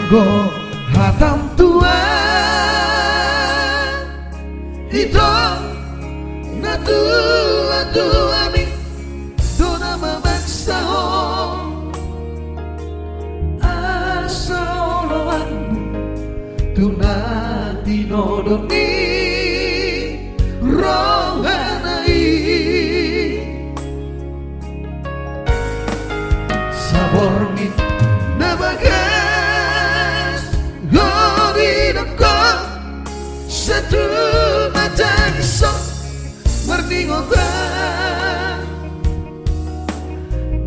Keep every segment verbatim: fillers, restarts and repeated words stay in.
Gohatam Tuhan, i do natuatuami do na mamaksahon asa oloanmu tu na tinodo ni rohana i. Saborngin na bagas do didok ho, satu mata ni so marningotan.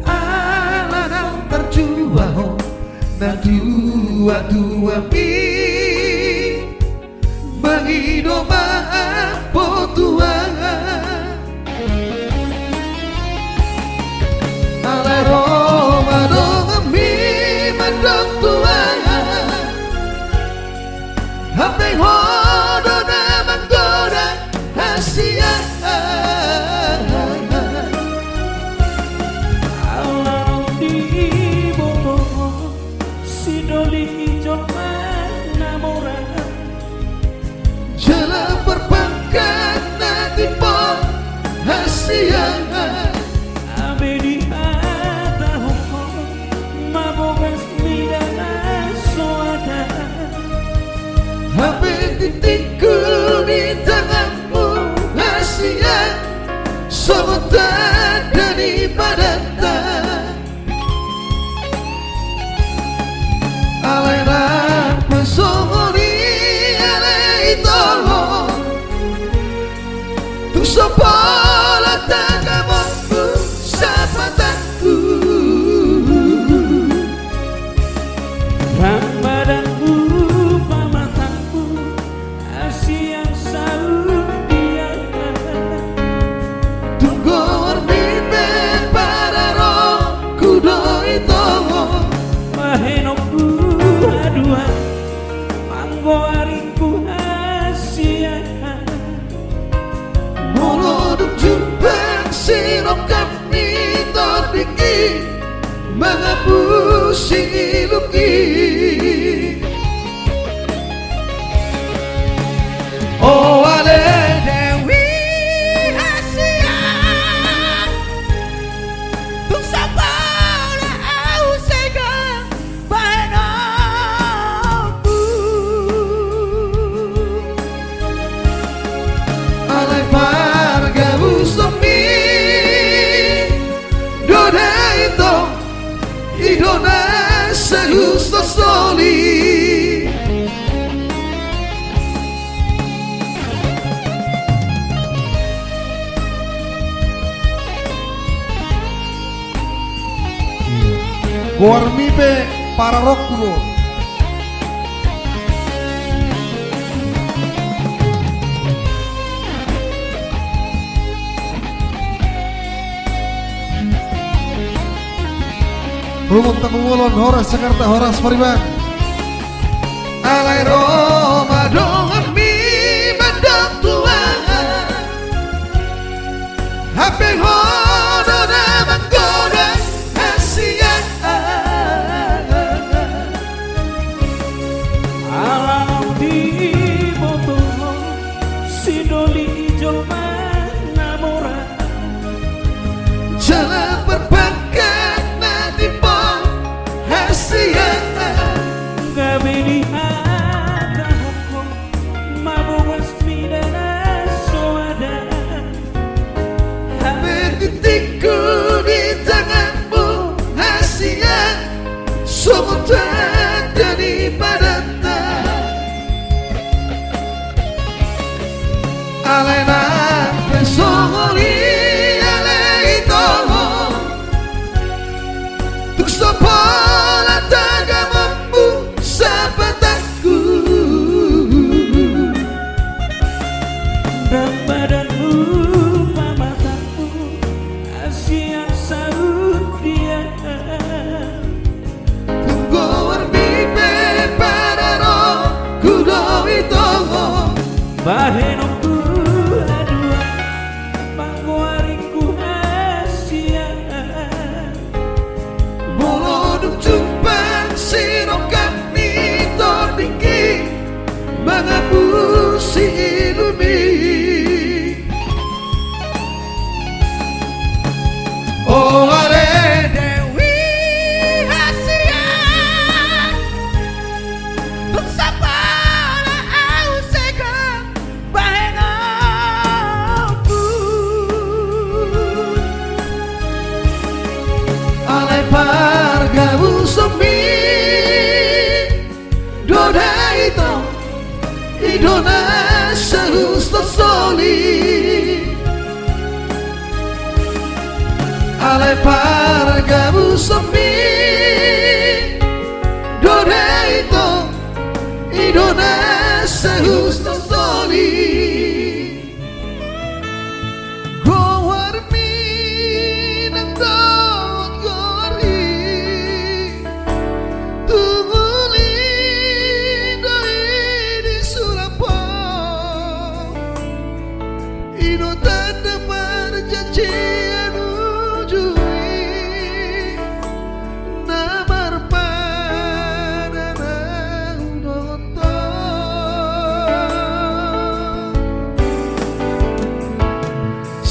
Ala naung tarjua ho natuatuami, mangido ma ampo Tuhan. Alai ro ma donganmi mandok Tuhan, hape ho do na manggoda hasian. Ala diboto ho sidoli jolma na mora, jala parpangkat na timbo hasian. Hape dihatahon ho ma bogas mida na so ada, hape tintingku di tanganmu hasian, songon tanda di padanta. Alai nang pe songon i ale ito, tung so pola tagamon sapatanku. Rang badanku pamatangku, hasian saut dia. Tung goarmi pe pararoku do ito, bahenonku haduan, manggoaringku hasian. Molo dung jumpang sirongkap ni tordingki, mangapusi ilungki. O ale Dewi hasian, tung so pola au sega bahenonku. Alai pargabusonmi do da ito, i do na saut soli. Goarmi pe pararoku do. Ruhut Tampubolon, horas Jakarta, horas Pariban. Alai ro ma donganmi mandok Tuhan, hape ho do na manggoda hasian. Ala diboto ho sidoli jolma na mora, jala parpangkat na timbo hasian. Gabe dihatahon ho ma bogas mida na so ada, hape tintingku di tanganmu hasian, songon tanda di padanta. Alai nang pe songon i ale ito, tung so pola tagamon sapatanku. Rang badanmu pamatangku, hasian saut dia. Tung goarmi pe pararoku do ito, bahenonku haduan, manggoaringku hasian. Molo dung jumpang sirongkap ni Alai pargabusonmi do dei tong, i do na sai husonoli. Goarmi nang dohot goar i, tung uli do i disulap ho. I do tanda parjanjian uju i na marpadan ahu dohot ho.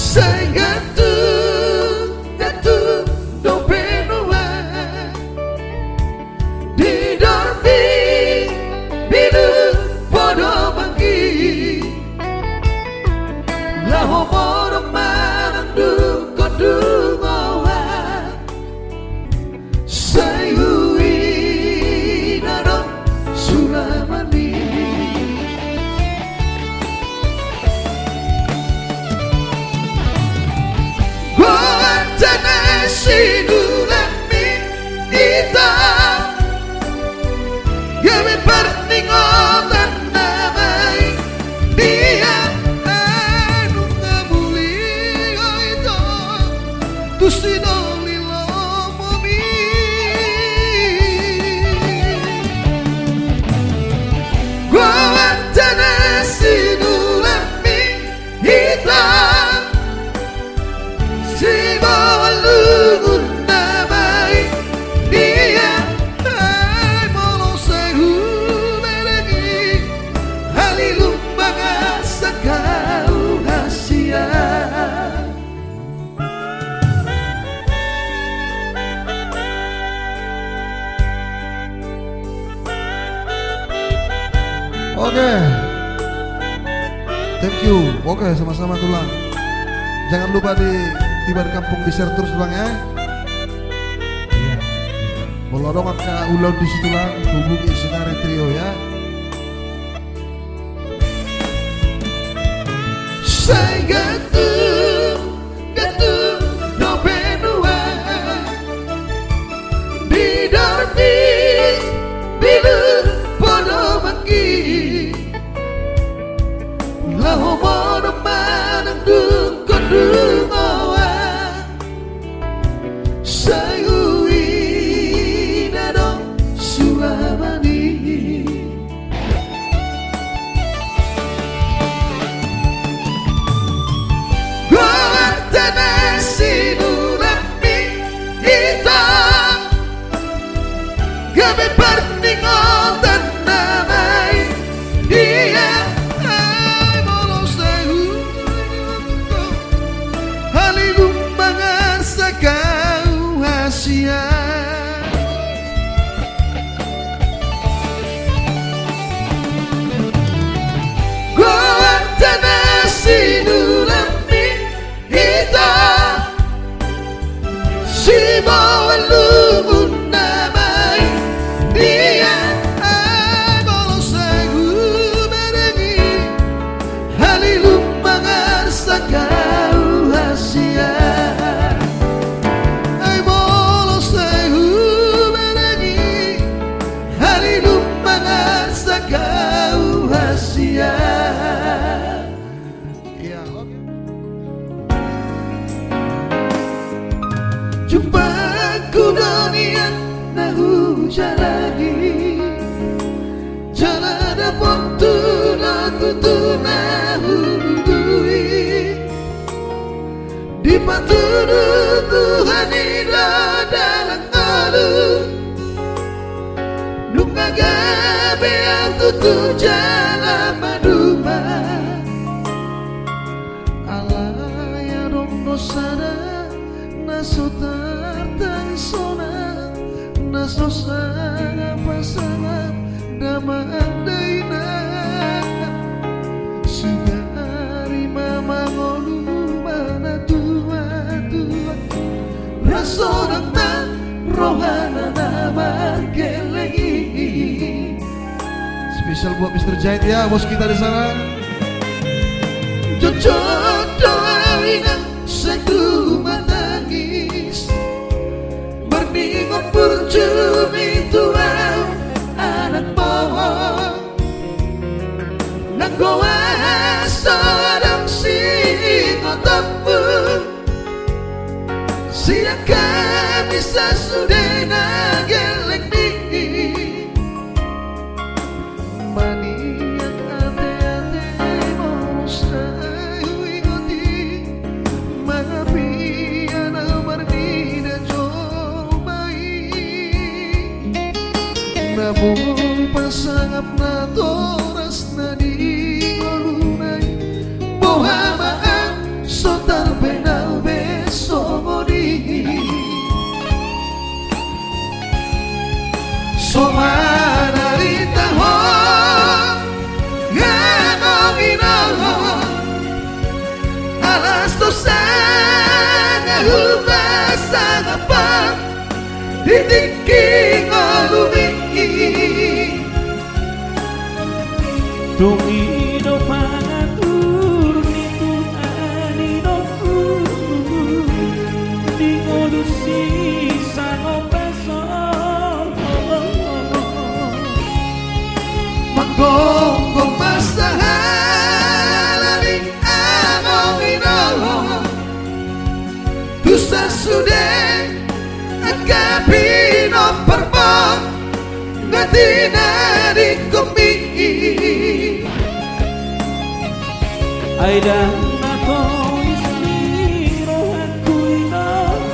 Sai gantung, gantung dope nuaeng. Di dorpi bilut podomangki, laho modom manang dung hot dungoan, sai huida do sulamani. Goarta na sinulanmi i tong, gabe parningotan na baen dia. Ai nunga muli ho i tong tu sinoli lomomi. Goarta na sinulanmi i tong, siboan lungun na baen dia. Ai molo sai hubereng i, halilumbang asa hau hasian. Oke. Thank you. Oke, sama-sama, Tulang. Jangan lupa di Tiban Kampung di-share terus, Tulang, ya. Iya. Molo adong angka ulaon disi, Tulang, hubungi Sinari Trio, ya. Sai gantung, gantung dope nuaeng. Di dorpi bilut podomangki, laho modom manang dung hot dungoan, sai huida do sulamani. Goarta na sinulanmi i tong, gabe parningotan na baen dia. Ai molo sai hubereng i, halilumbang asa hau hasian. Goarta na sinulanmi i tong, siboan lungun na baen dia. Ai molo sai hubereng i, halilumbang asa hau hasian. Ai molo sai hubereng i, halilumbang asa hau hasian. Iya, oke. Jumpa ku do nian na hujalani, jala dapothu do tutu na hududui. Dipatudu Tuhan i do dalan ngolu, nunga gabe ahu tutu jala maduma. Alai adong do sada na so tartarisona, na so sangap pasangap damang dainang. Sugari ma mangolu ma na tuatua, rasonang ma rohana na margelleng i. Spesial buat Mister Jait ya, bos kita di sana. Jot Jotjot do au inang sai tumatangis, marningot burju ni tu au anakmu. Nanggo aha so adong siingotonmu, sian hami sasude na gellengmi. Maniak ateate molo sai huingot i, mangapian au marnida jolma i. Na boi pasangap natoras na di ngoluna i, boha ma an so tarbaen au be songon i. So manarita ho, amang inang, alas do sanga hupasangap on di tingki ngolumi. Tung i do pangatur ni Tuhan i do, di ngolu sisangop. Manggonggong ma sahala ni amang inang, tu sasude angka pinomparmu na tinadingkonmi. Ai ndang na tois ni rohangku inang,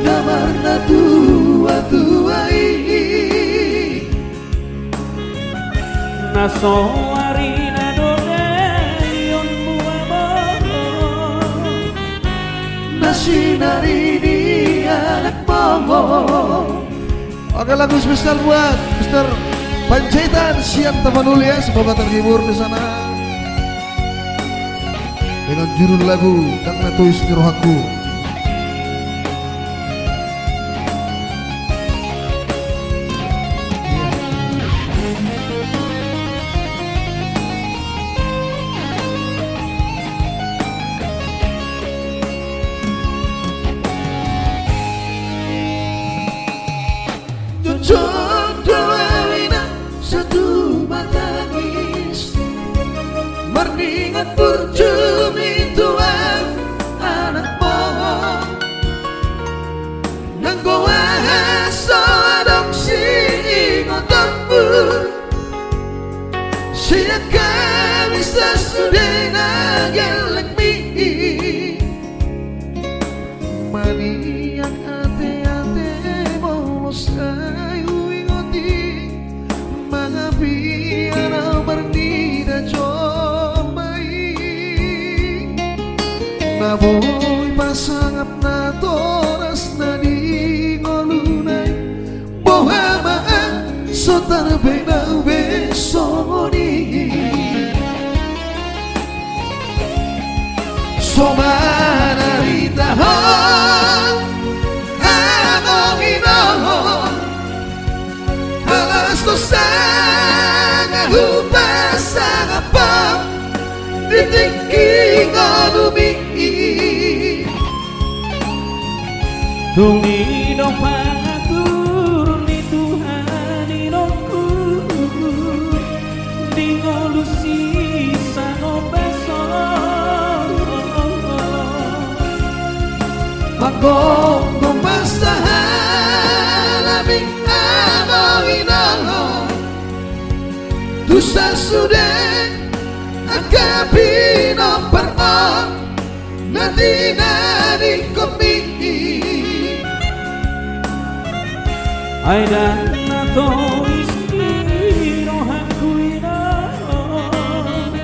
na marnatuatua i. Na so arina do daionmu amang, na sinari ni anakmu. Oke, lagu spesial buat Mister Panjaitan sian Tapanuli ya, semoga terhibur di sana. Dengan judul lagu Ndang na tois ni rohangku. Jotjot do au inang sai tumatangis, marningot burju ni tu au anakmu. Nanggo aha so adong siingotonmu, sian hami sasude na gellengmi. Maniak ateate molo sai huingot i, mangapian au marnida jolma i. Na boi pasangap natoras na di ngoluna i, boha ma an so tarbaen au be songon i. So manarita ho, amang inang, alas do sanga hupasangap on di tingki ngolumi. Tung i do pangatur ni Tuhan i do, di ngolu sisangop on. Manggonggong ma sahala ni amang inang, tu sasude angka pinomparmu na tinadingkonmi. Ai ndang na tois ni rohangku inang,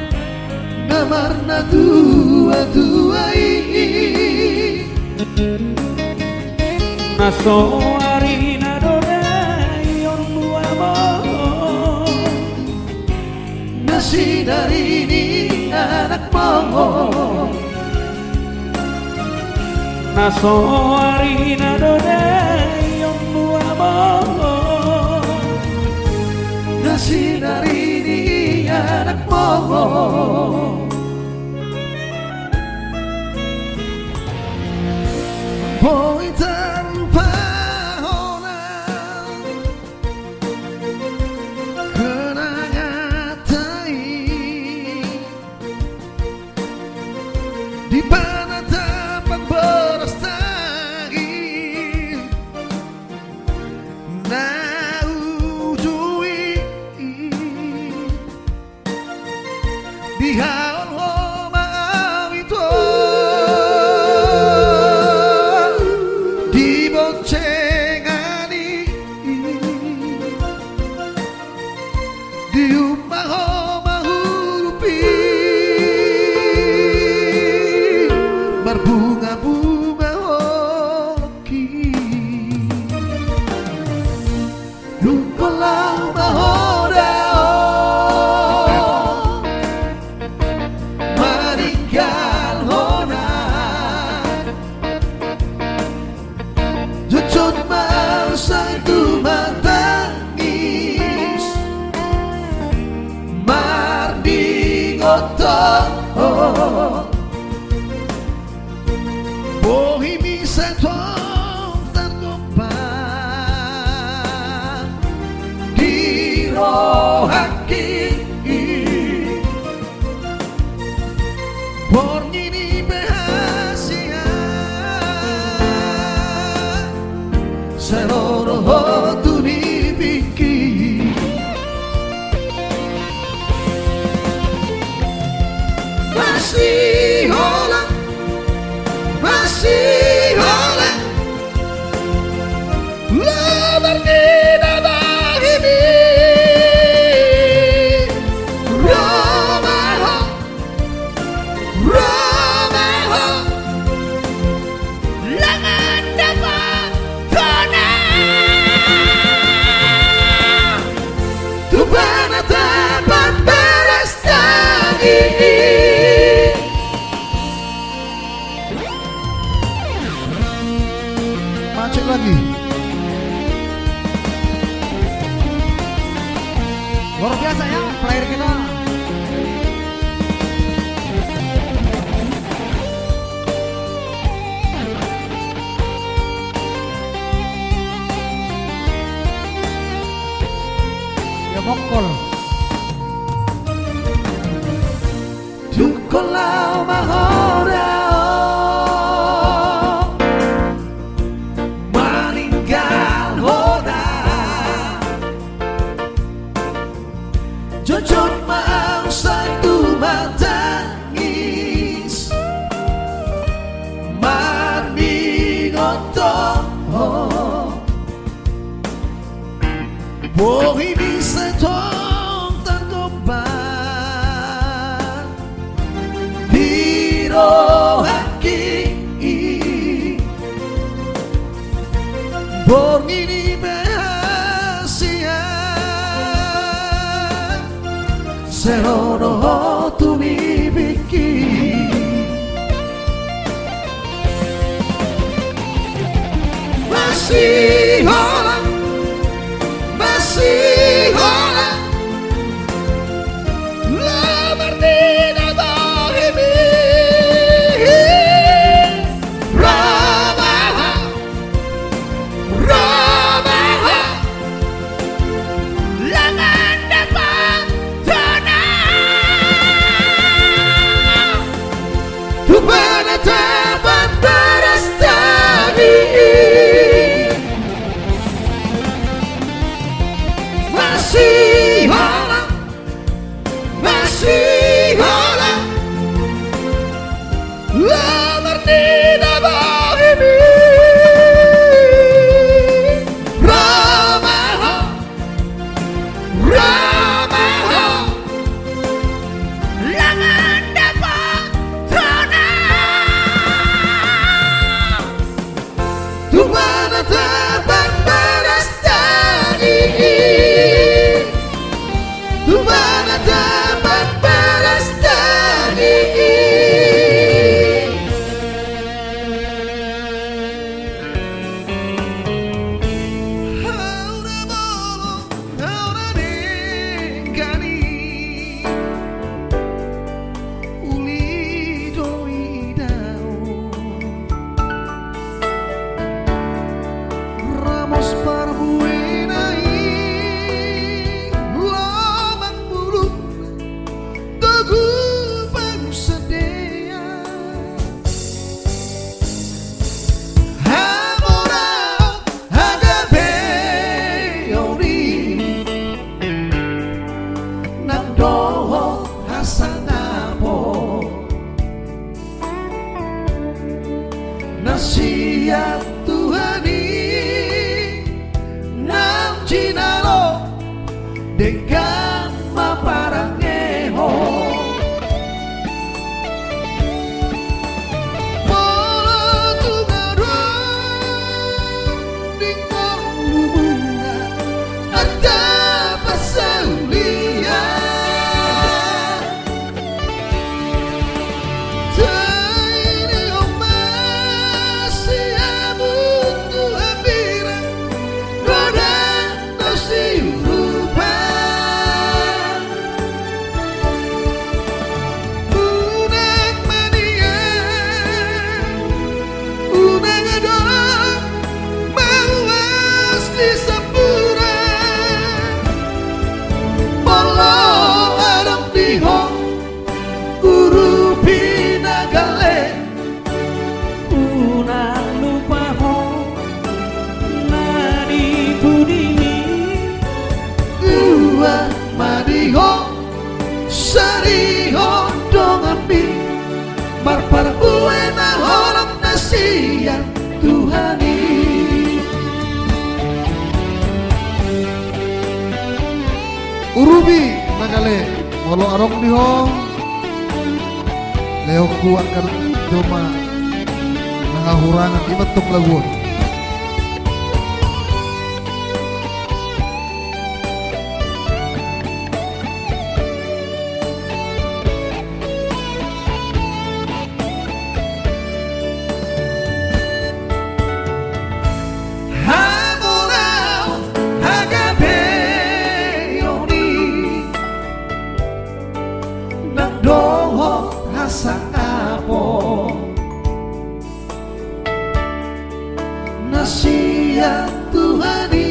na marnatuatua i. Na so arina do daionmu amang, na sinari ni anakmu. Na so arina do daionmu amang, na sinari ni anakmu. na uju i. Dihaholongi ma au ito di boncengan i. Diumbaho ma hurupi marbungabunga holongki. Dung pola ma ho dao maninggalhona. Jotjot ma au sai tumantangis mardingot ho. Bohimi sai tong targompa di rohangki. Borngin i pe hasian sai ro do ho tu nipingki. Masiholang, masiholang. Labar di na bohimi. Ro ma ho, ro ma ho. Laga na dapot hona tu panatapan baras tangi. Macet lagi. Luar biasa ya, player kita. Ya, mongkol. Dung pola ma ho dao maninggalhona. Jotjot ma au sai tumantangis mardingot ho. Bohimi sai tong targompa di rohangki. Borngin i pe hasian sai ro do ho tu nipingki. Masiholang, masiholang. Labar di na bohimi. Ro ma ho, ro ma ho. Laga na dapot hona tu panatapan baras tangi. Marparbue ma holong na sian Tuhan i. Urupi na gale, molo adong di ho lehonku angka jolma na hahurangan, i ma tong lagu on. Hamu na hagabeon i nang dohot hasangapon na sian Tuhan i,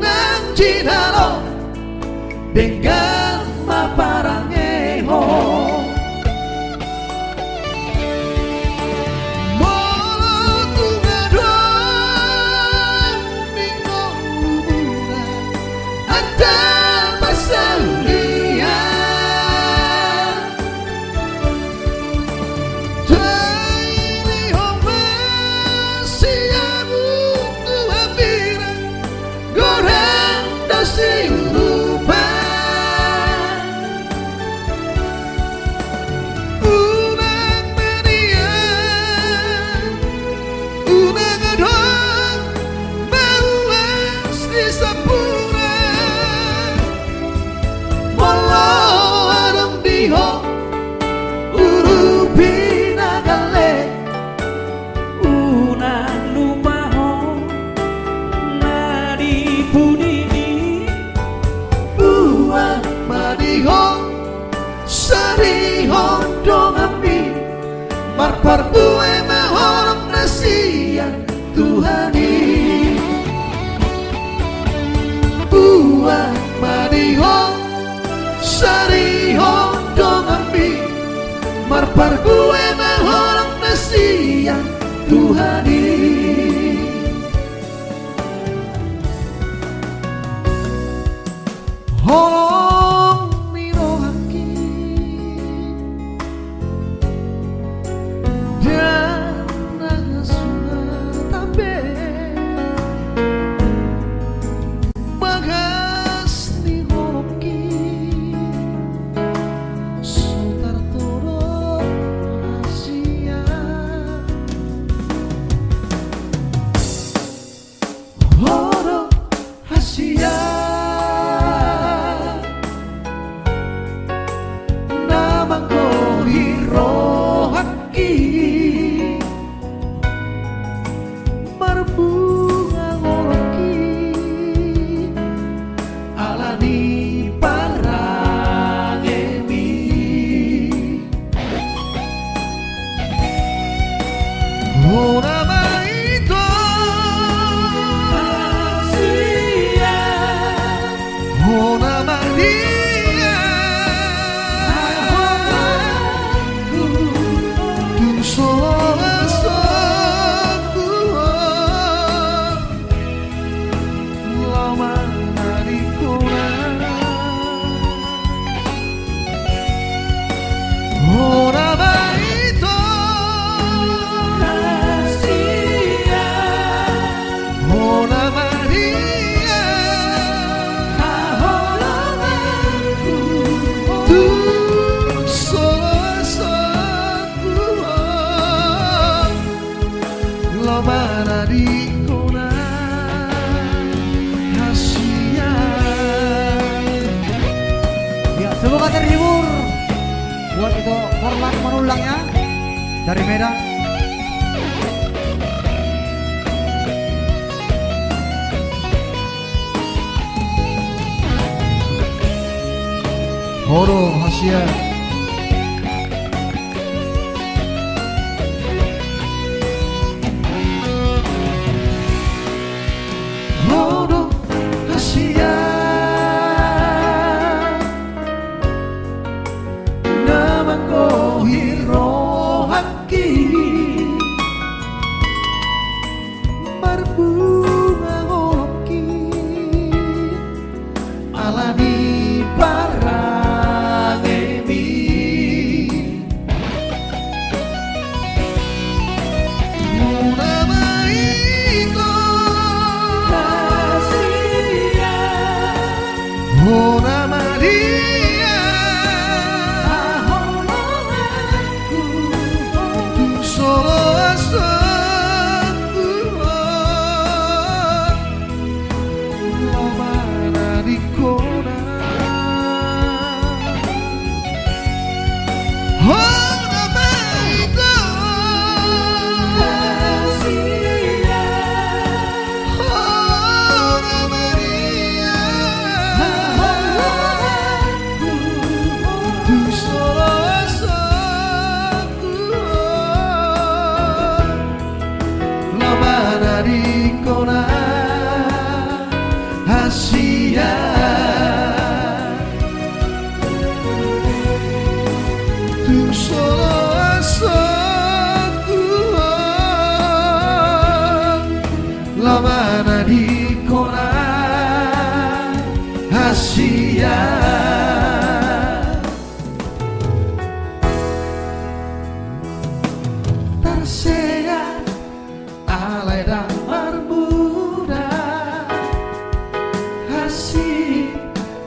nang jinalo denggan ma parangehon. Molo tung adong di ngolumuna antar pasaulian, taidi ho ma sian ujung tu hambirang, godang do siurupan. Unang manian, unang adong mauas di sampurna. Molo adong di ho urupi na gale, unang lupahon na di punini. Buat ma di ho sarihon donganmi, marparbue ma holong na sian Tuhan i. Buat ma di ho sarihon donganmi, marparbue ma holong na sian Tuhan i. Holong ni rohangki, ndang na sunat be, bagas ni holongki so tartodop hasian. Ho do hasian na manggohi rohangki, marbunga holongki ala ni parangemi. Hona ma ito, hona ma dia, tu sola soku. Laho manadingkon au. Hona ma ito, hona ma dia, tu sola soku. Laho manadingkon au hasian. Ya, semoga terhibur. Buat itu Korlan Manullang ya, dari Medan. Ho do hasian. Ho do hasian na manggohi rohangki, marbunga holongki ala ni parangemi. Sia. Tung so asa kuat, lamana di kona hasia. Tarsea alai ndang marmuda, asi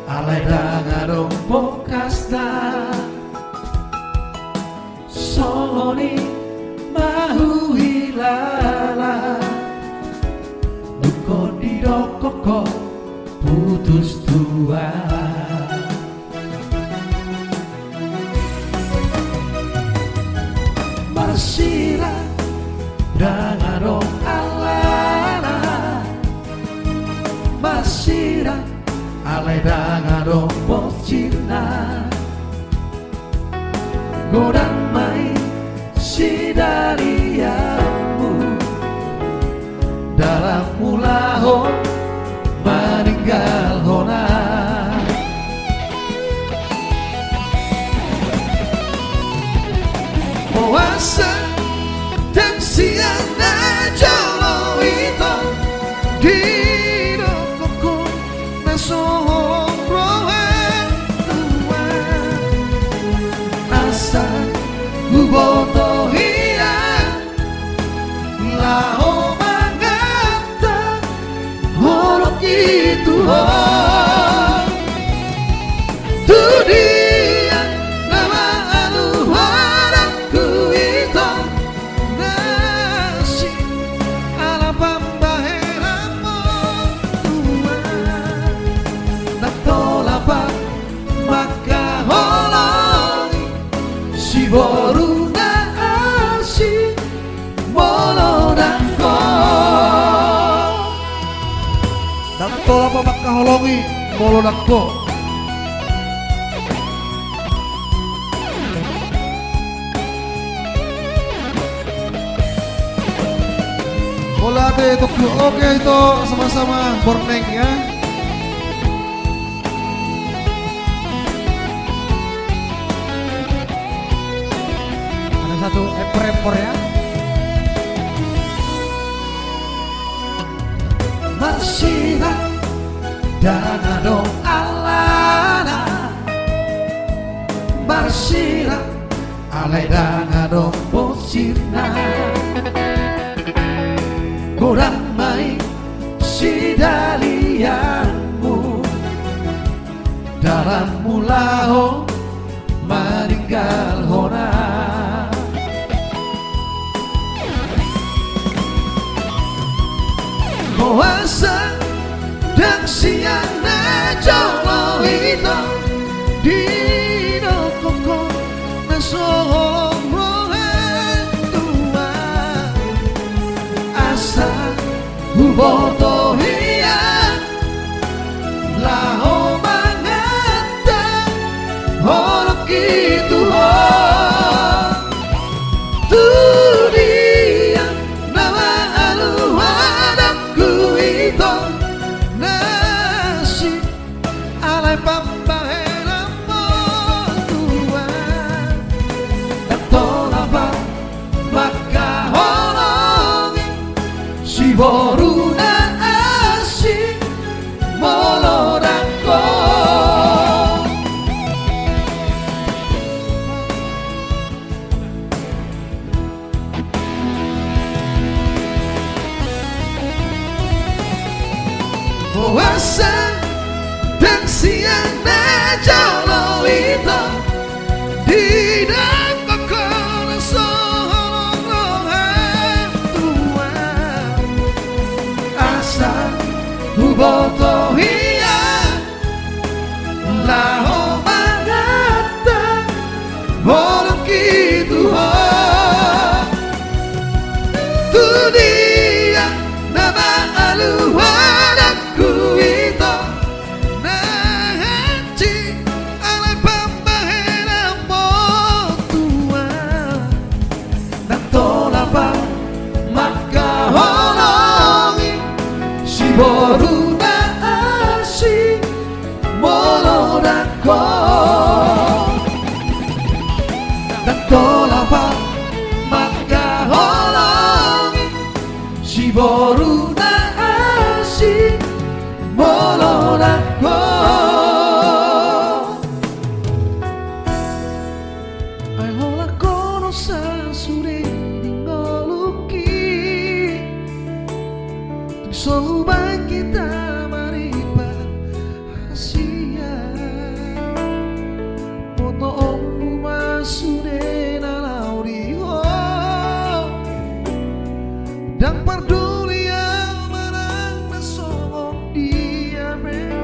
alai ndang adong bokasna. Songon i ma huhilala, dungkon didok ho putus tua. Marsirang ndang adong alana, marsirang alai ndang adong borsinna. Godang ma i sidalianmu, dalanmu laho maninggal hona. Boasa ndang sian na jolo ito didok ho na so holong roha tua. Asa huboto hian laho mangantar holong i tu ho. Tu dia nama aluhon ku ito, na asi ala pambahenanmu tua. Ndang tolap mangkaholongi si boru na asi molo ndang ho. Ndang tolap mangkaholongi molo ndang ho. Mauliate, tokyo. Oke, ito sama-sama borneng, ya. Ada satu empor-empor, ya. Marsirang ndang adong alana, marsirang alai ndang adong borsinna. Godang ma i sidalianmu, dalanmu laho maninggal hona. Boasa ndang sian na jolo ito didok ho na so holong roha tua. Asa huboto hian laho mangantar holong i tu ho. Tu dia nama aluhon ku ito, na asi alai pambahenanmu tua. Ndang tolap mangkaholongi si boru na asi molo ndang ho. Boasa ndang sian na jolo ito didok ho na so holong roha tua. Asa huboto hian laho mangantar holong i tu ho. Tu dia nama aluhon ku ito, na asi alai pambahenanmu tua. Ndang tolap mangkaholongi si boru na Ho, ndang tolap au mangkaholongi si boru na asing molo ndang ho. Ai holan ho do sasude ni ngolungki. Tung so hubaen hita maripahasian, botoonku ma sude na laho di ho. Ndang parduli au manang na songon dia pe ho.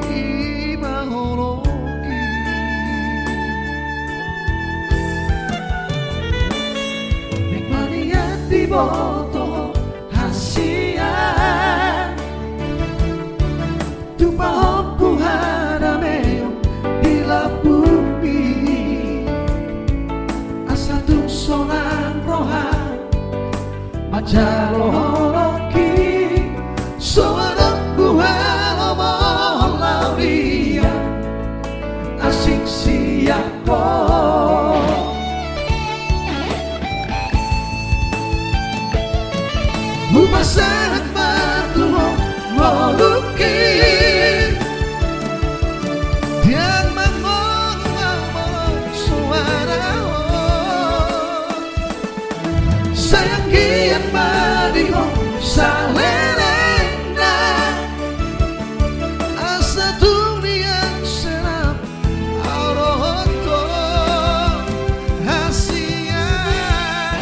Ima holongki. Naeng ma nian diboto hasian, tu pahompu hadameon di lambungmi. Asa tung sonang roham manjalo holongki, so adong huhalomohon laho di asing sian ho. Hupasahat ma tu ho ngolungki, ndang mangolu au molo so adong ho. Sai anggiat ma di ho salelengna, asa tung di angserap au dohot ho hasian.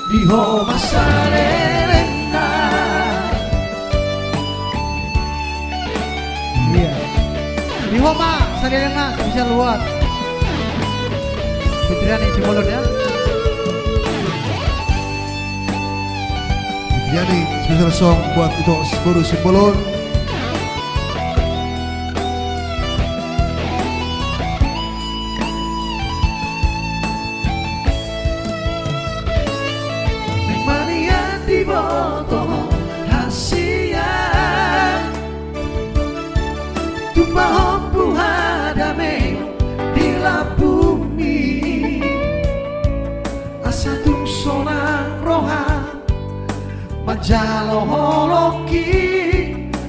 Di ho ma salelengna. Iya. Di ho ma salelengna, spesial buat Fitriani Simbolon ya. Fitriani, spesial song buat ito boru Simbolon. Naeng ma nian diboto hasian, tu pahompu hadameon di lambungmi. Asa tung sonang roham manjalo holongki,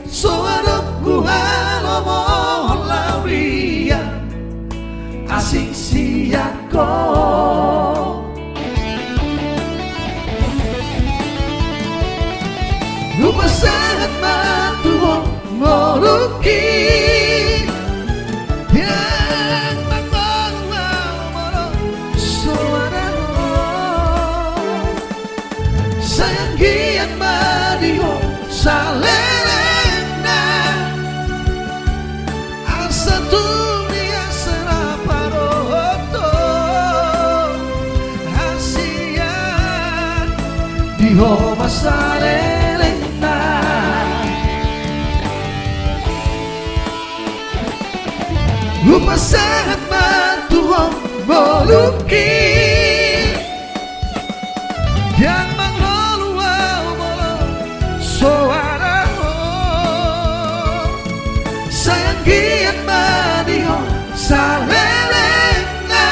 so adong huhalomohon laho di asing sian ho. Hupasahat ma tu ho ngolungki, ndang mangolu au molo so adong ho. Sai anggiat ma di ho salelengna, asa tung di angserap au dohot ho hasian. Di ho ma salelengna. Hupasahat ma tu ho ngolungki, ndang mangolu au molo so adong ho. Sai anggiat ma di ho salelengna,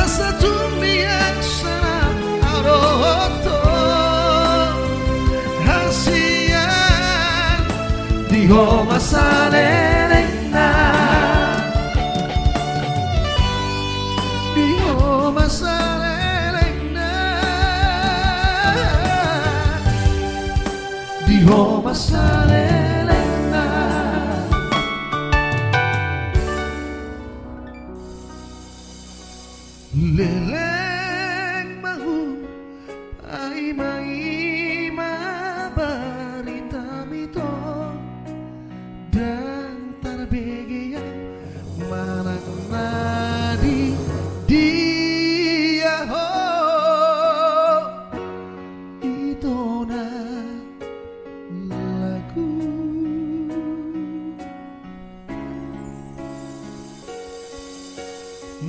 asa tung di angserap au dohot ho hasian. Di ho ma salelengna. Di ho ma salelengna. Di ho ma salelengna. Leleng ma hupaima-ima baritam ito, ndang tarbege au manang na di dia ho, ito na lagu.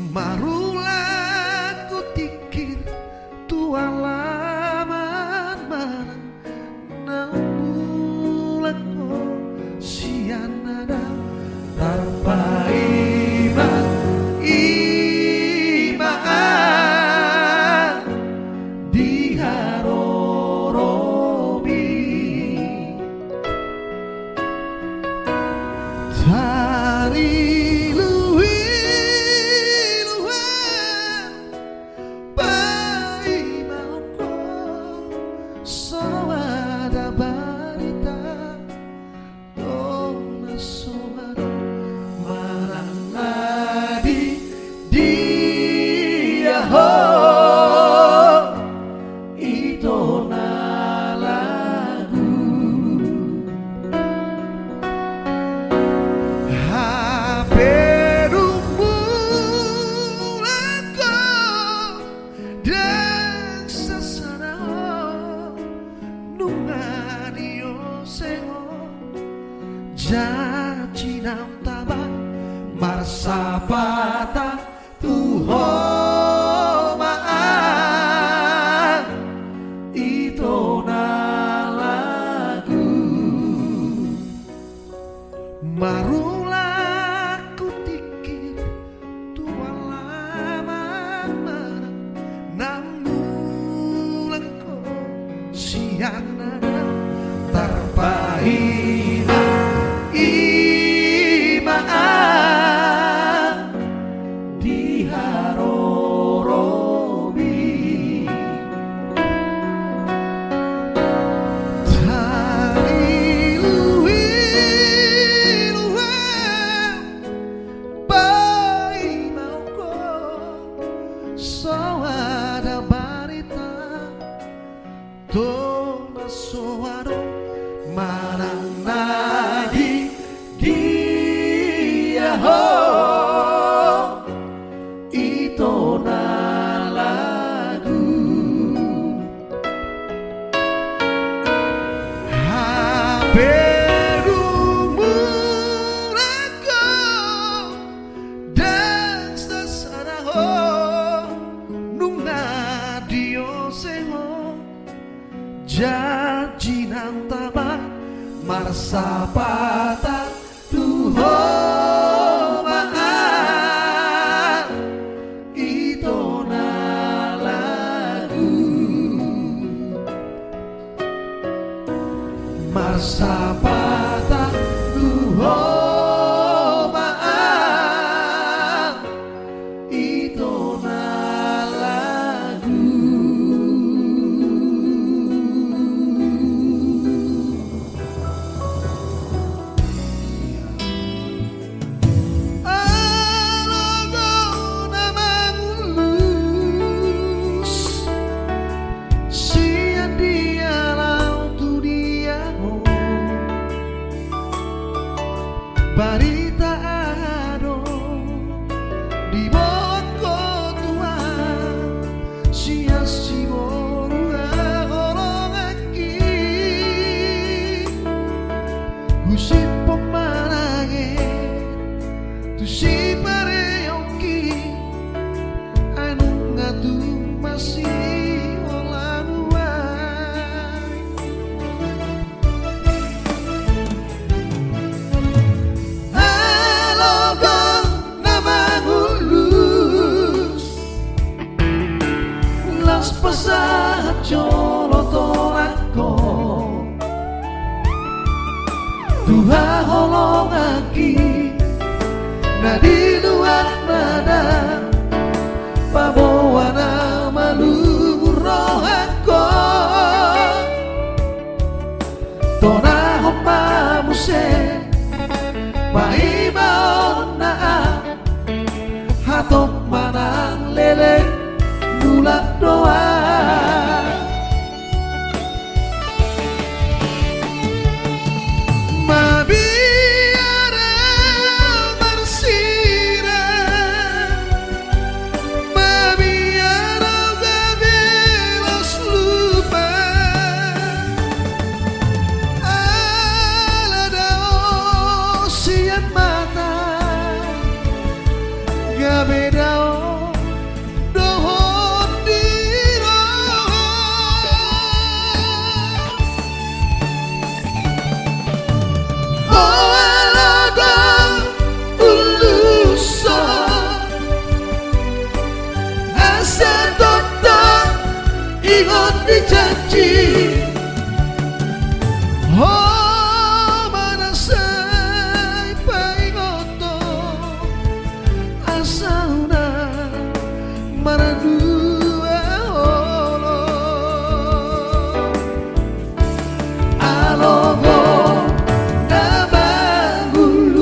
Marulakhon tingkir tu alaman manang na mulak Janji na tama marsapatan tu Ho ma, Ang, ito na lagu. Marulak hutingkir tu alaman manang, naung mulak ho sian na tarpaingot, i ma, Ang, di haroromi. Tarilu-ilu, Ang, paimahon ho, soada barita, tona so adong manang na di dia ho, ito na lagu. Hape dung mulak ho, ndang sasada ho, nunga diose ho. Janji na tama marsapatan tu Ho ma, Ang, ito na lagu. Marsapatan tu Ho ma, Ang, ito na lagu. Alogo na mangulus, sian dia laho tu dia ho. Barita aha do diboan ho, Tuhan, sian siboru haholonganki? Husimpu ma nangkin tu sipareonki, ai nunga tung masihol nuaeng. Alogo na mangulus, laos pasahat jolo tonangkon tu haholonganki na di luat nada, paboa na malungun rohangkon. Tonahon ma muse paimahonna, hatop manang leleng, mulak do ahu. Mabiar ahu marsirang, mabiar ahu gabe los lupa, ala dao sian mata, gabe dao dohot di roha. O alogo, ulos ho, asa tongtong ingot ni janji. Ho ma na sai paingothon, asa unang marnua holong. Alogo na mangulus,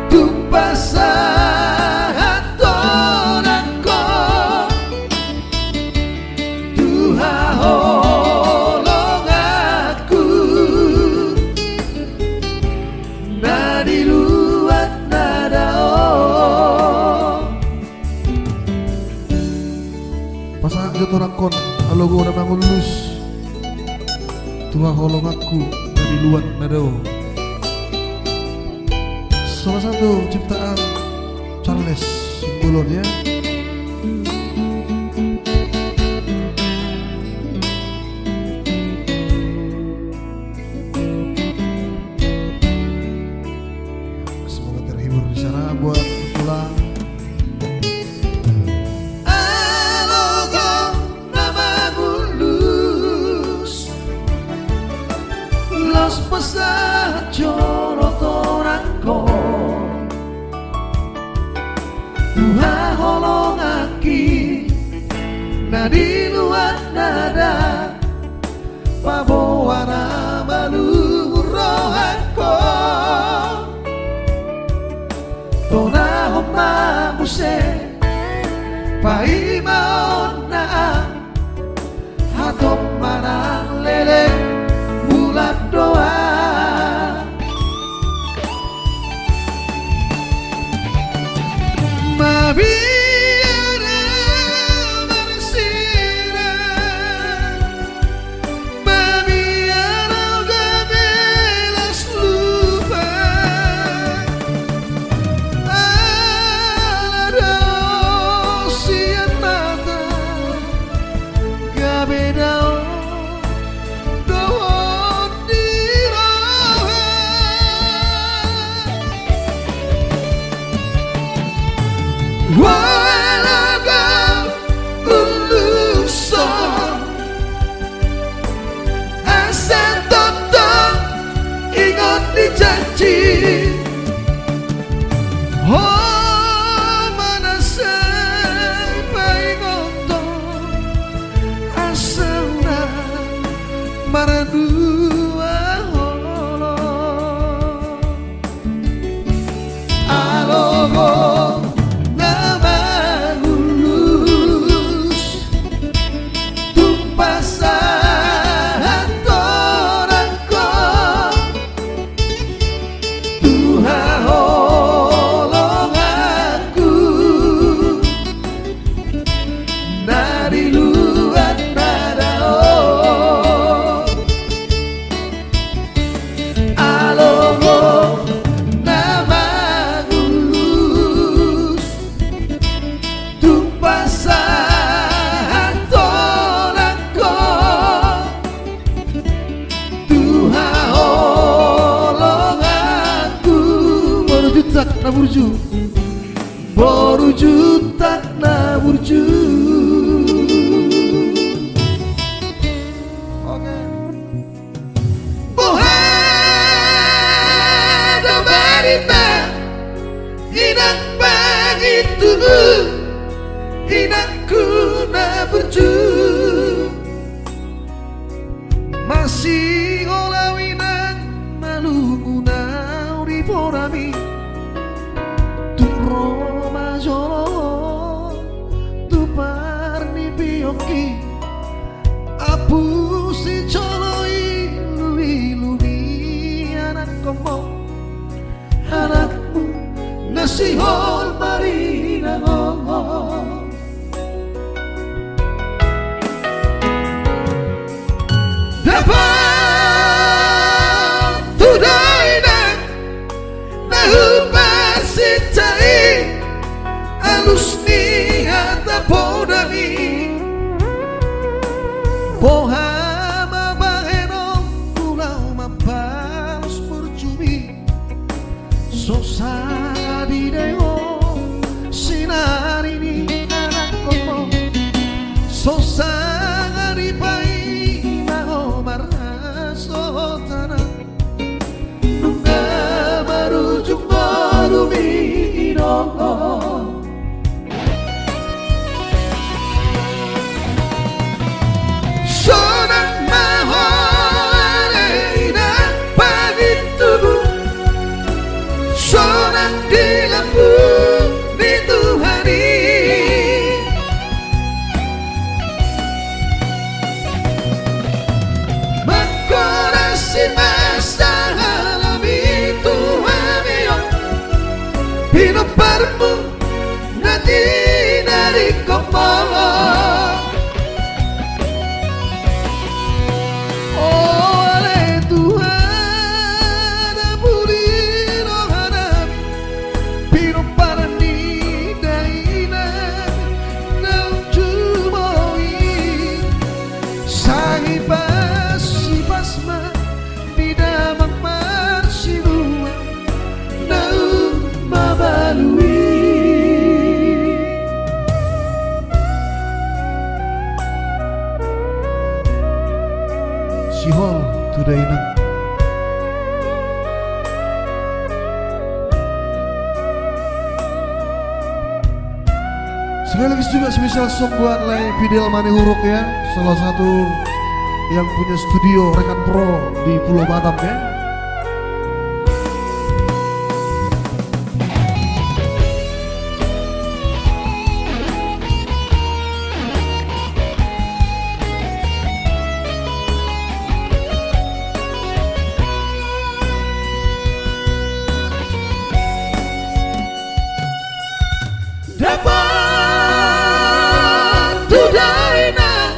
tung pasahat tonangkon tu haholonganku na di luat nada on. Pasahat jo tonangkon, alogo na mangulus, tu haholonganku na Luat na dao. Salah satu ciptaan Charles Simbolon, ya. Semoga terhibur di sana buat pulang. Alogo na mangulus, laos pasahat jolo torangkon tu haholonganki na di luat nada. Paboa na malungun rohangkon, tonahon ma muse paimaonna, antong manang leleng bulan do. Mabiar marsirang, mabiar gabe las lupa, ala dao sian mata, gabe dao dohot di roha. Walau kau uluson, asa tongtong ingot di janji. Ho ma na sai paingothon, asa unang mardua holong. Alogo na mangulus, tung pasahat torangkon tu haholonganku na di luat nada on. Alogo na mangulus, tung pasahat torangkon tu haholonganku. Boru Juntak na burju. Boru Juntak na burju. Oke. Boha do barita, inang pangintubu, inangku na burju? Masihol au inang, na lungun au di porami. Tung ro ma jolo tu parnipionki, apusi jolo iluilu ni anakkonmu, anakmu na sihol marinangon. Dapot tu daina na huparsintai, alus ni hata podami. Boha ma bahenonku laho mambalos burjumi? So sanga didai ho sinari ni anakkonmu, so sanga dipaima ho marhasohotan, nunga marujung ngolu i do. Sonang ma ho ale inang pangintubu, sonang di lambung ni Tuhan i. Mangkorasi ma sahalami tu hami on, pinomparmu na tinadingkon molo. O ale Tuhan, Sihol tu dainang. Sekali lagi juga spesial song buat Lay Fidel Manihuruk ya, salah satu yang punya studio Rekan Pro di Pulau Batam ya. Dapot tu dainang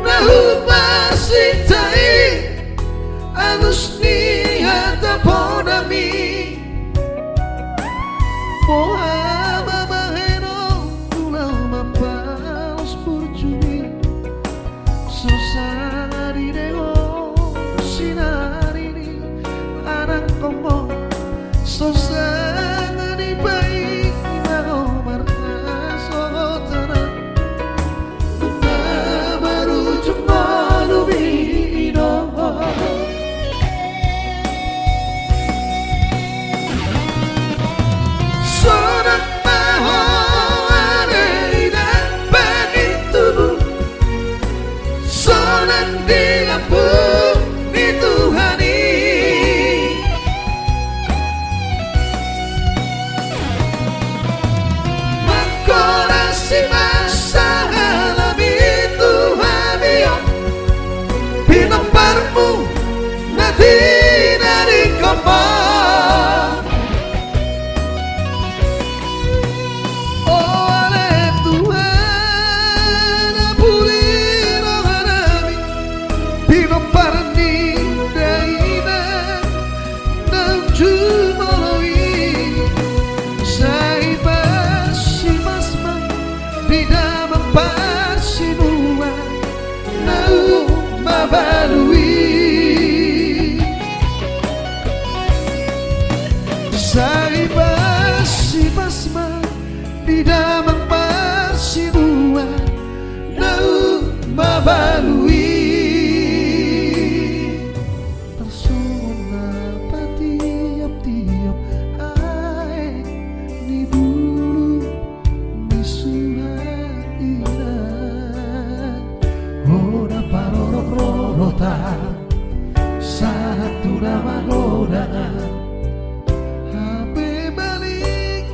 na hupasinta i, angus ni hata ponami. Boha ma bahenon, tu laho mambalos burju i. So sanga dideon sinari ni anakkonmu, so sanga dipaima ho marhasahatan. Nunga marujung ngolu i do. Sonang ma ho ale inang, pangintubu sonang di lambung ni Tuhan i. Mangkorasi ma sahalami tu hami on pinomparmu na tinadingkon ma. O ale Tuhan, apuli rohanami pinompar ni dainang na jumolo i. Sai pasipasi ma di damang parsimuan naung mabalu i. Sai pasipasi ma di damang parsimuan naung mabalu i. Tarsongon na patioptiop aek ni bulung ni suhat inang, hona parorot-rorotan sahat tu na magodang an. Hape balik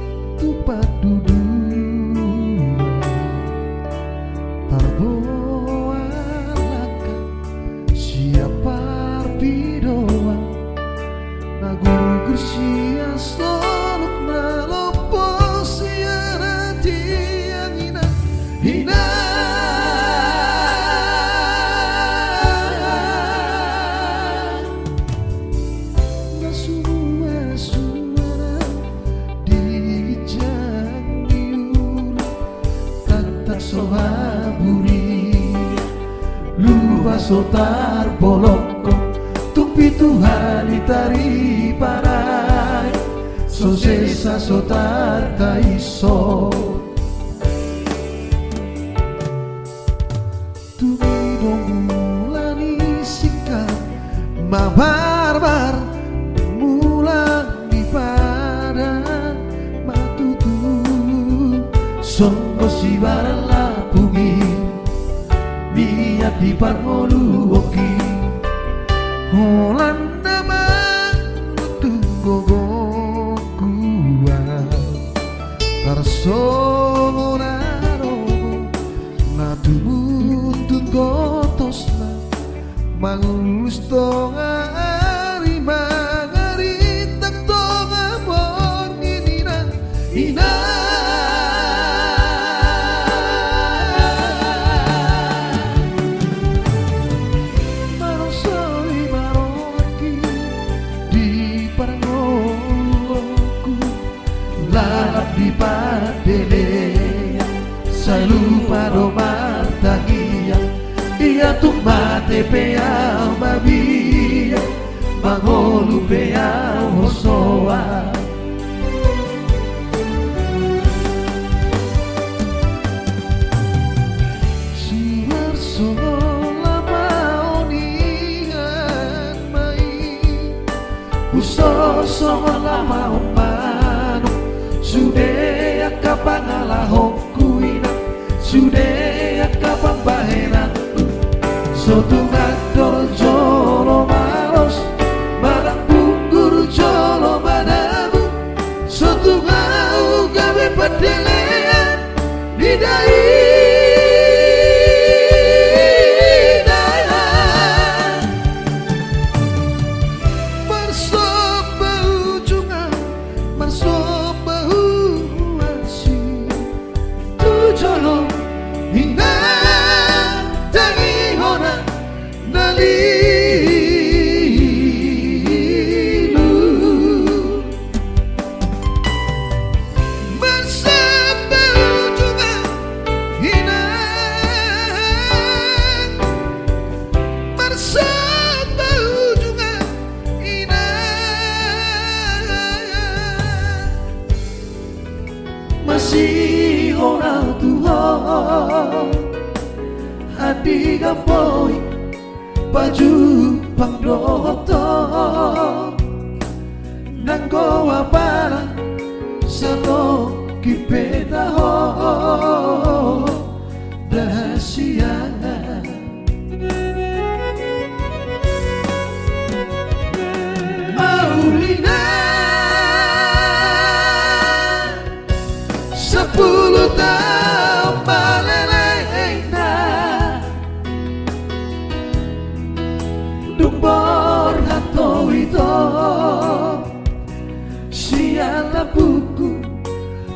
tu panduduan, tarboan langka sian parpidoan. Na gugur sian soluk, na lompo sian hatian inang, inang. Na sumua suara di ginjang ni ulu, tangtang so haburian, lupa so tarbolongkon, tung pintu hali tariparai, so sesa so tartaison. Tung i do mula ni singkap, mabarbar mula ni padan, ma tutu songon sibaran lapung i, mian di parngoluonki. Holan na manguntung gogongku an, tarsongon adomu na tumundun gotosna, mangulus tonga ari, mangarintang tonga borngin inang, inang. Manusoi ma rohangki di parngoluonku, lalap di pandelean, sai lupa do martangiang. Ia tung mate pe ahu mabiar, mangolu pe ahu hosoan. Suar songon lapaon ni Pangalahonku, inang, sude angka pambahenanku. So tung andor jolo malos, manang punggur jolo madabu. So tung ahu gabe pandelean ni dainang. Marsomba ujungan, marsomba huasi tu jolo, inang, tangihon na lilu. Marsomba ujungan, inang, marsomba ujungan, inang. Masihol ahu tu ho, andigan boi pajumpang dohot ho. Nanggo apala satongkin pe taho, ndang hasian. Mauliate, sampulu taon ma lelengna, dung borhat ho ito. Sian lambungku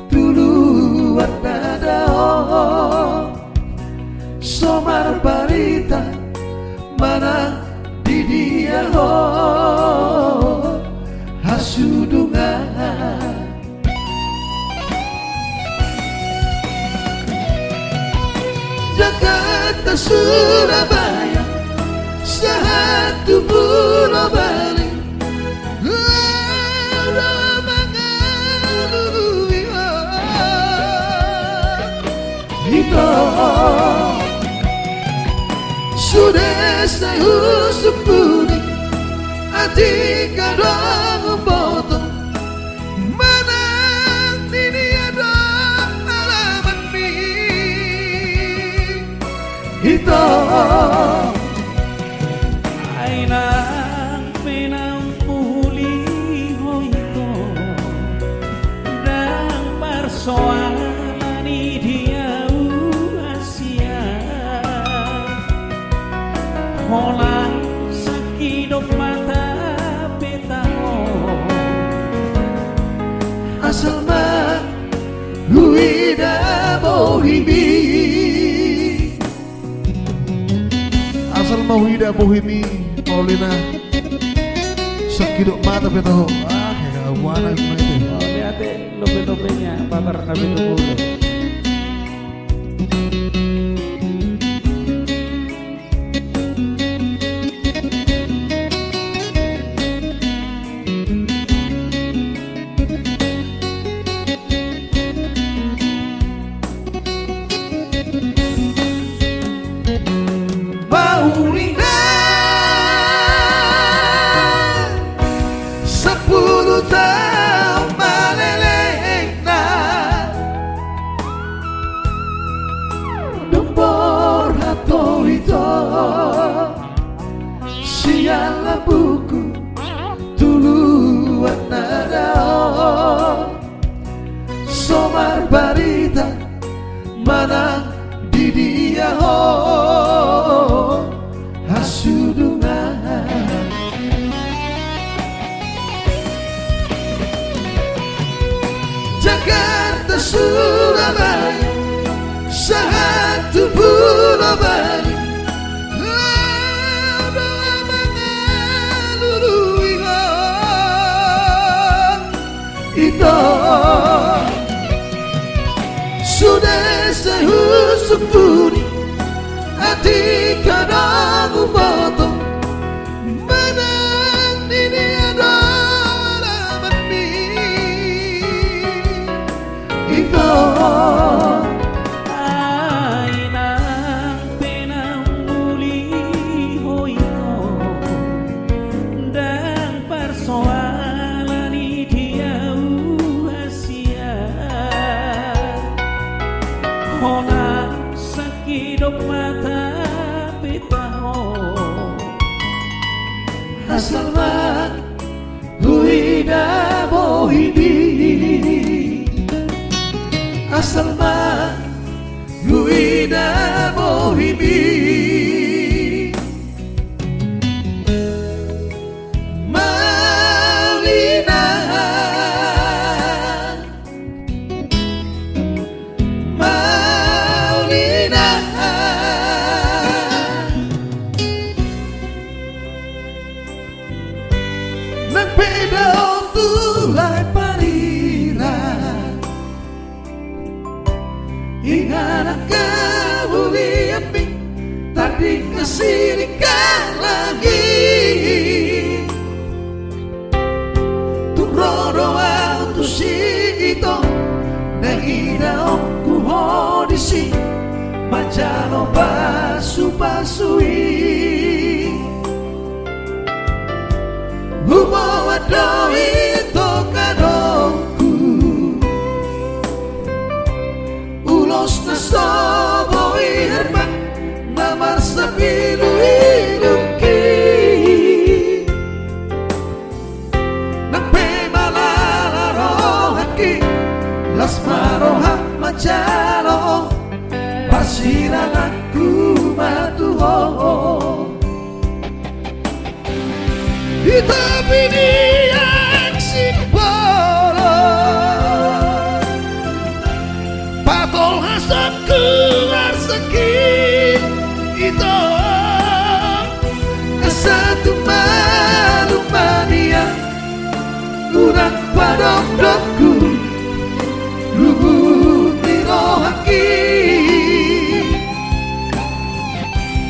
tu luat na dao, so marbarita manang di dia ho hasudungan. Jakarta, Surabaya, sahat tu Pulo Bali, laho do mangalului ho ito. Sude sai husumpuni, atik adong huboto, manang di dia do alamanmi ito. Ai nang pe naung muli ho ito, ndang marsoal na di dia huasian. Holan sangkidop mata pe taho, asal ma huida bohimi. Asal ma huida bohimi, Paulina. Sangkidop mata pe taho. Ah, kayak awana gitu. Mauliate, lope-lopena patar na pitu pulu. Mauliate, sampulu taon ma lelengna, dung borhat ho ito. Sian lambungku tu luat na dao, so marbarita manang di dia ho hasudungan. Jakarta, Surabaya, sahat tu Pulo Bali, laho do mangalului ho ito. Sude sai husumpuni, atik adong huboto, manang di dia do alamanmi ito. Ai nang pe naung muli ho ito, ndang marsoal na di dia huasian. Tapi taho, asal ma huida bohimi, asal ma huida bohimi. Mauliate, mauliate. Nang pe dao tu lae parira, inganan kemuliaanmi, tandingan siringan langit. Tung ro do ahu tusi, ito, na idaonku ho disi, manjalo pasupasu i. Huboan do, ito, kadokku, ulos na so boi herbang, na marsapiluilungki. Nang pe malala rohangki, las ma roham manjalo, parsiranganku ma tu ho. Di topi ni angsimpolo, patolhasonku marsangkit, ito, asa tung malum ma nian, unang padokdokku luhut ni rohangki.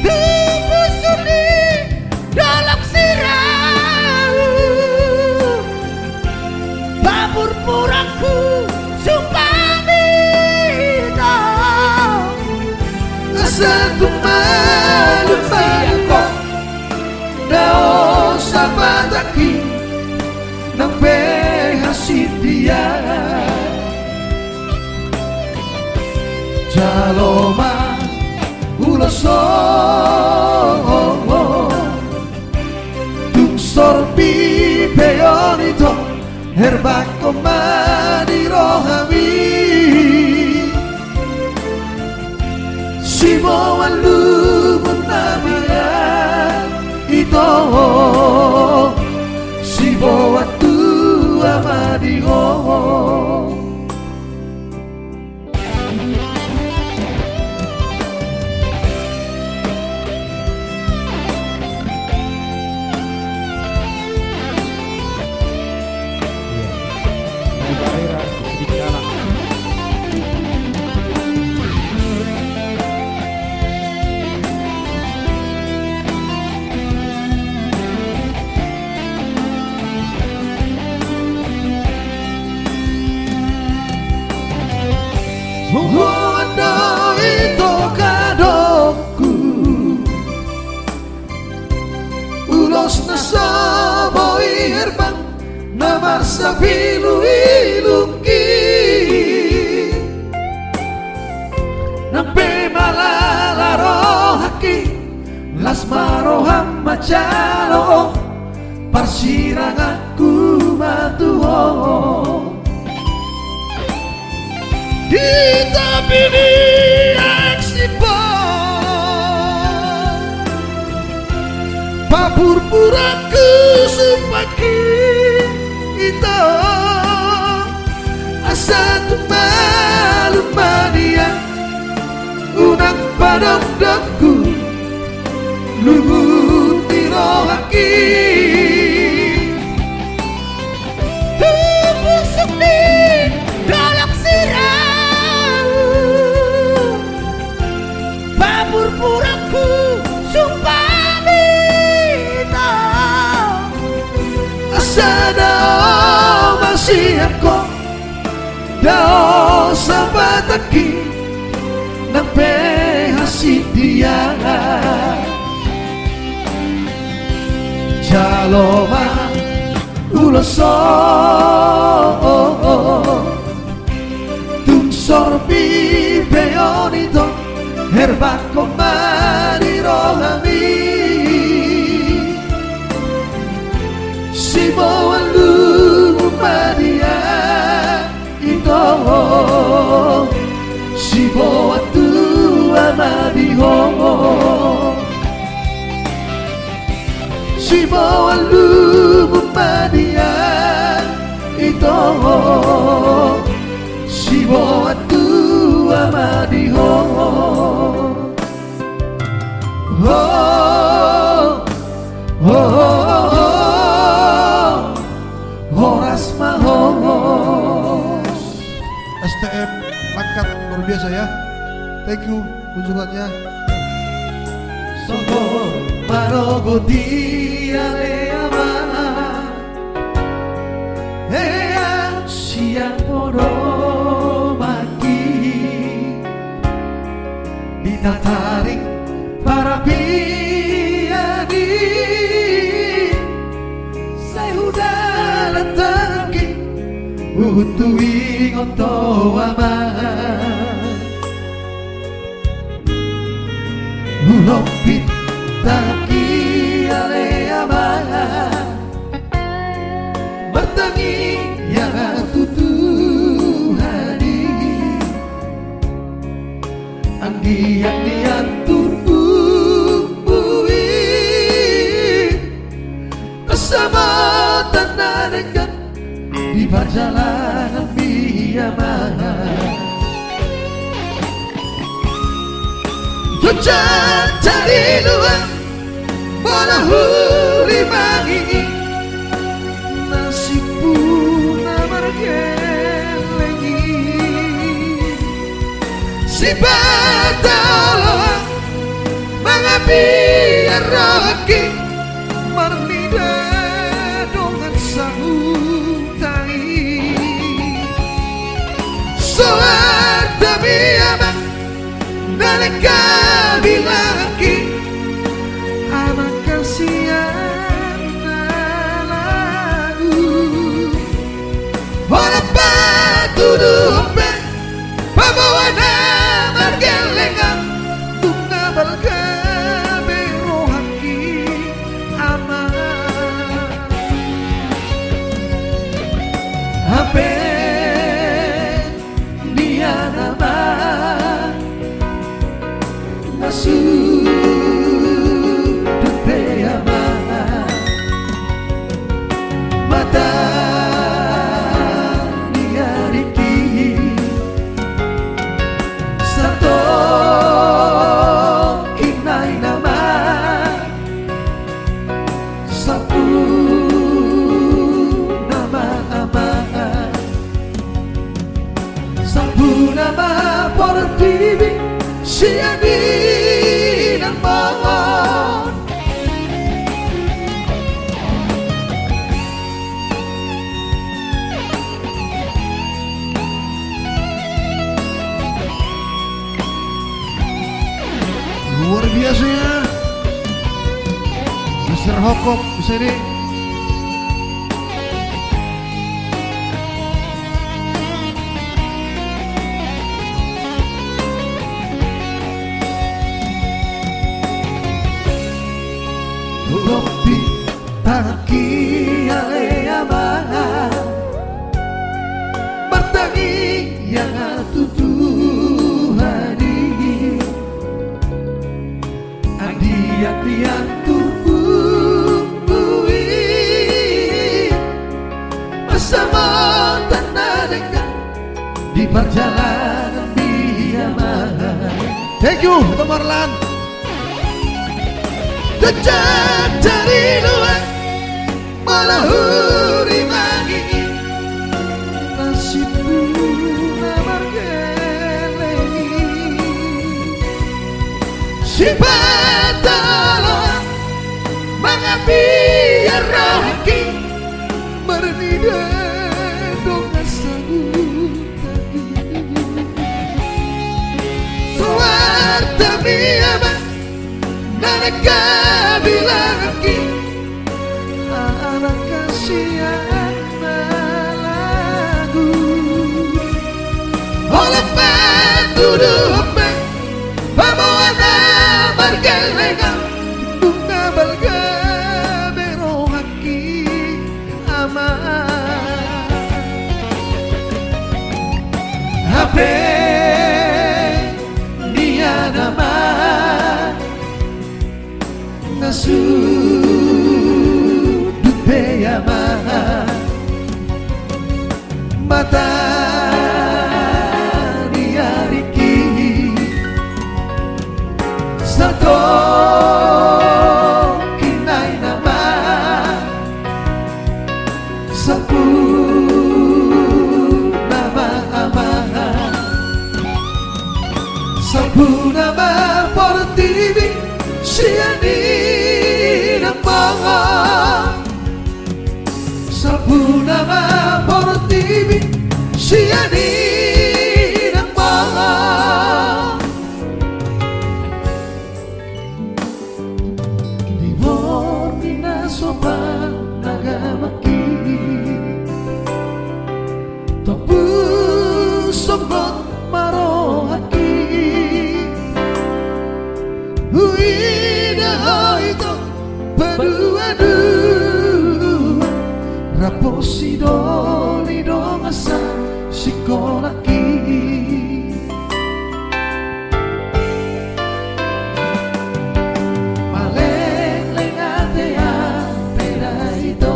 Tu pusuk ni dolok sirau, papurpuranku sumpah, ito, asa tung malum ma nian, dao sabatangki, nang pe hasindian. Jalo ma ulos on, tung sorpi pe on, ito, herbanghon ma di rohami. Siboan luhut na bahat, ito, siboan tua ma di ho. Huboan do, ito, kadokku, ulos na so boi herbang, na marsapiluilungki. Nang pe malala rohangki, las ma roham manjalo, parsiranganku ma tu ho. Di topi ni angsimpolo, papurpuranku sumpahki, ito, asa tung malum ma nian, unang padokdokku luhut ni rohangki. Tu pusuk ni dolok sirau, papurpuranku sumpah, ito, asa dao ma sian ho, dao sabatangki, nang pe hasindian. Jalo ma ulos on, tung sorpi pe on, ito, Herbangkon ma di rohami, siboan lumu ma di ahu, ito ho, siboan tua ma di ho, siboan lumu ma di ahu, ito ho, siboan tua ma di ho. Ho, ho, ho, ho, horas ma ho. S T M Langkat luar biasa ya. Thank you kunjungannya. Songon marogot i ale Ama, hea sian podomanki, di tataring parapian i, sai hudalan tanganki, huhut tu ingot ho Ama. Hulompit tanganki ale Ama, martangiang ahu tu Tuhan i, anggiat nian turpukmu i, pansamotan na denggan di parjalananmi Ama. Jotjot jadi luat molo hurimangi nasibku na margelleng i. Sipata olo mangapian rohangki marnida dongan sahuta i. Soartami Ama na lengkap i langki, Ama kasian na lagu. Holan patuduhon pe paboa na margellengan, tung na balga be rohangki Ama. Hape nian Ama, na sundut pe Ama, mata ni ariki, satongkin nai Ama, sampuna ma Ama. Sampuna ma portibi sian inanmon. Luar biasa ya. Mister Hokop, bisa ini. Hulompit tanganki ale Ama, martangiang ahu tu Tuhan i. Anggiat nian turpukmu i, pansamotan na denggan di parjalananmi Ama. Thank you, Temarlan. Jotjot jadi luat molo hurimangi nasibku na margelleng i. Sipata olo mangapian rohangki marnida dongan sahuta i. Soartami Ama na lengkap i langki, Ama kasian na lagu. Holan patuduhon pe paboa Nunga balga be rohangki, Ama. Hape nian, Ama, nga sundut be, Ama, mata ni aringki. Satongkin nai, Ama, sampuna ma, Ama, sampuna ma portibi sian inang bolon. Sampuna ma portibi sian inang bolon. Di borngin na so panagamangki, tompu sogot ma rohangki. Huida ho ito paduadua, rap ho sidoli dongan sasingkolangki. Malengleng ate, ate da ito,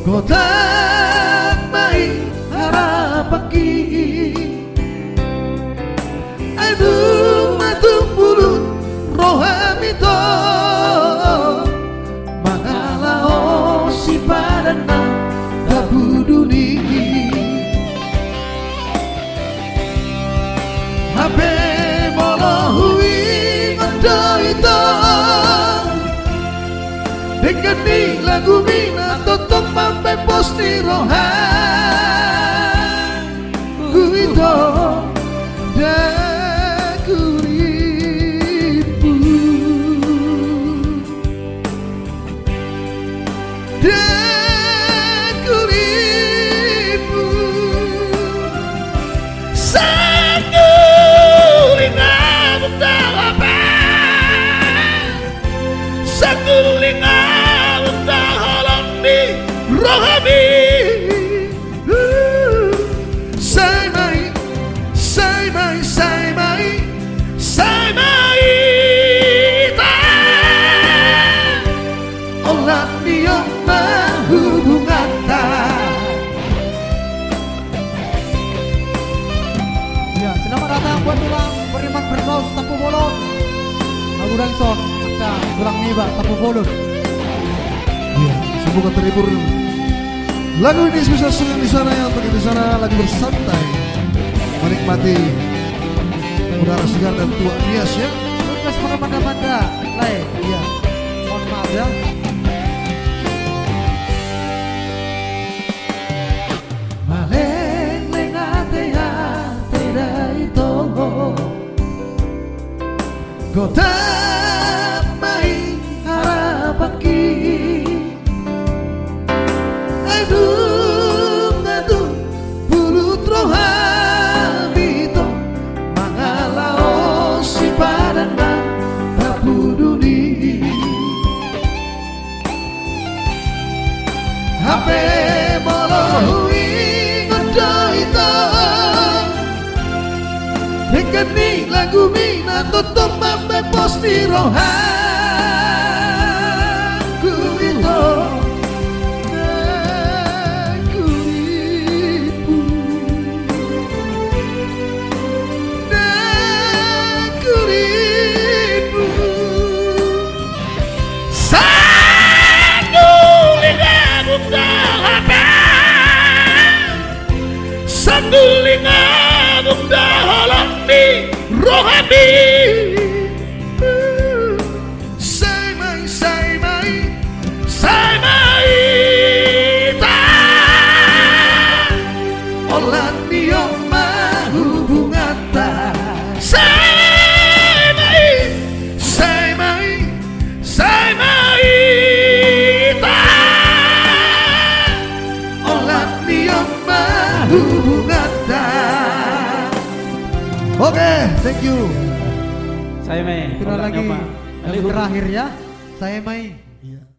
godang ma i harapangki. Ai dung ma tung bulut roham ito, mangalaosi padan na tapudun i. Hape molo huingot do ito denggan ni lagumi na tongtong mambahen pos ni rohangku ito, daguripu. Daguripu. Sangguling amun da hape, sangguling amun da holong ni rohami. Sai ma i, sai ma i, sai ma i, sai ma i ita. Olat ni on ma hubunganta. Ya, selamat datang buat tulang Beriman Firdaus Tampubolon. Lagu dangson, angka tulang niba Tampubolon. Ya, semoga terhibur. Lagu ini spesial senang di sana ya, untuk di sana, lagu bersantai, menikmati udara segar dan tuak nias ya. Tugas mana, mana, mana, lae, iya. Mohon maaf ya. Malengleng ate, ate da ito, godang ma i harapangki. Ai dung, ai dung bulut rohami ito, mangalaosi padan na tapudun i. Hape molo huingot do ito denggan ni lagumi na tongtong mambahen pos ni rohangku ito, daguripu. Daguripu. Sangguling amun da hape, sangguling amun da holong ni rohami. Sai ma i, sai ma i, sai ma i ita. Olat ni on ma hubunganta. Sai ma i, sai ma i, sai ma i ita. Olat ni on ma hubunganta. Oke, thank you. Sai ma i. Itulah lagi yang terakhir ya. Sai ma i. Iya.